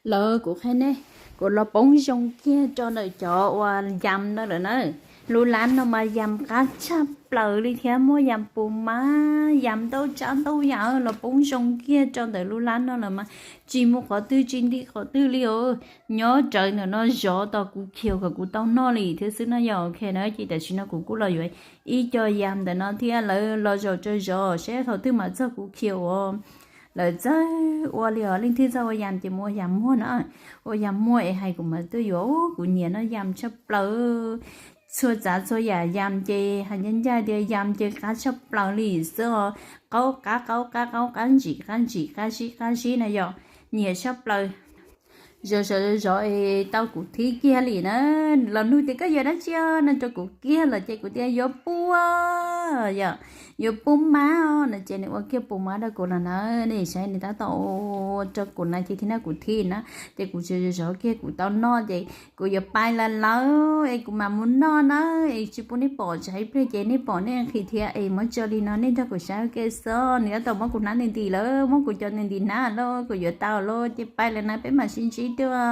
Lawv kuv qhia nej, kuv los poob zoo kiag rau ntawm cov uas yas no lawm na. Lub lab no mas yas qab tshaj plaws li thiab, muaj yas pus mab, yas ntau tsav ntau yam los poob zoo kiag rau ntawm lub lab no lawm mas tsis mus qhov twg tsis nti qhov twg li os. Nyob rawv ntawm no zov tos kuv khiav kom kuv tau noj li thiab xwb no yog ok na. Ces tam sim no kuv kuj los yuav ib co yas ntawm no thiab, lawv los zaum tsaws zov saib thaum twg mam txog kuv khiav uas lawv txawj ua li os. Leej twg txawj ua yas ces mus ua yas muag na, ua yas muag es hais kuv mam tuaj yuav. Kuv nyiam noj yas tshaj plaws. Txhua tsav txhua yam yas ces hais ncaj ncaj tias yas ces qab tshaj plaws li xwb os. Qaub qab qaub qab qaub qab ntsim qab ntsim qab zib qab zib na yog nyiam tshaj plaws. Zov zov zov es tau kuv thib kiag li na. Los nug tias koj yuav dab tsi no rau kuv kiag los ces kuv tias yuav pua, yog yuav pua mab os no ces nws ua kiag pua mab rau kuv los na. Nej saib nws tab tom ua rau kuv na ces thiaj noj kuv thib na. Ces kuv zov zov kiag kuv tau noj ces kuv yuav pais lawm lawm es kuv mam mus noj na. Es tsis pub nej pom tsam ib pliag ces nej pom nej nqhis thiab es muab tso li no nej nrog kuv saib ua ke xwb. Nws tab tom muab kuv hnab nti nti lawm, muab kuv cov nti nti hnab lawm, kuv yuav tau lawm ces pais lawm na, peb mam sib ntsib dua.